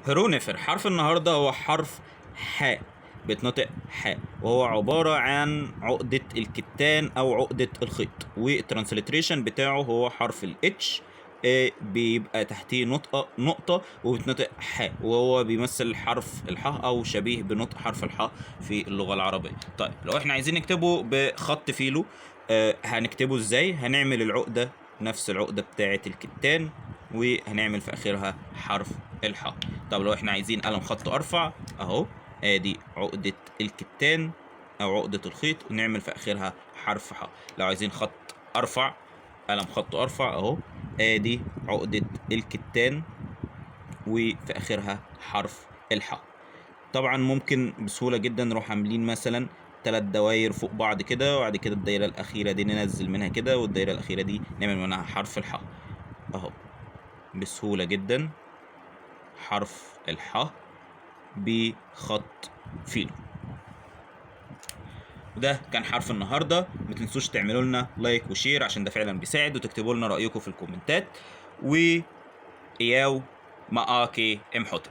هرونفر. حرف النهارده هو حرف حاء، بيتنطق حاء، وهو عبارة عن عقدة الكتان أو عقدة الخيط، وال transliteration بتاعه هو حرف ال H، بيبقى تحتيه نقطة وبتنطق حاء، وهو بيمثل حرف الحاء أو شبيه بنطق حرف الحاء في اللغة العربية. طيب لو احنا عايزين نكتبه بخط فيلو، هنكتبه ازاي؟ هنعمل العقدة نفس العقدة بتاعة الكتان، وهنعمل في آخرها حرف الحاء. طب لو احنا عايزين قلم خط أرفع، أهو ادي عقدة الكتان أو عقدة الخيط، ونعمل في آخرها حرف حاء. لو عايزين خط أرفع، قلم خط أرفع، أهو ادي عقدة الكتان وفي آخرها حرف الحاء. طبعا ممكن بسهولة جدا نروح عاملين مثلا 3 دواير فوق بعض كده، وبعد كده الدايرة الأخيرة دي ننزل منها كده، والدايرة الأخيرة دي نعمل منها حرف الحاء أهو، بسهولة جدا حرف الحاء بخط فيلو. وده كان حرف النهارده. ما تنسوش تعملوا لنا like و share عشان ده فعلا بيساعد، وتكتبوا لنا رأيكم في الكومنتات. و إياو مآكي إمحوتب.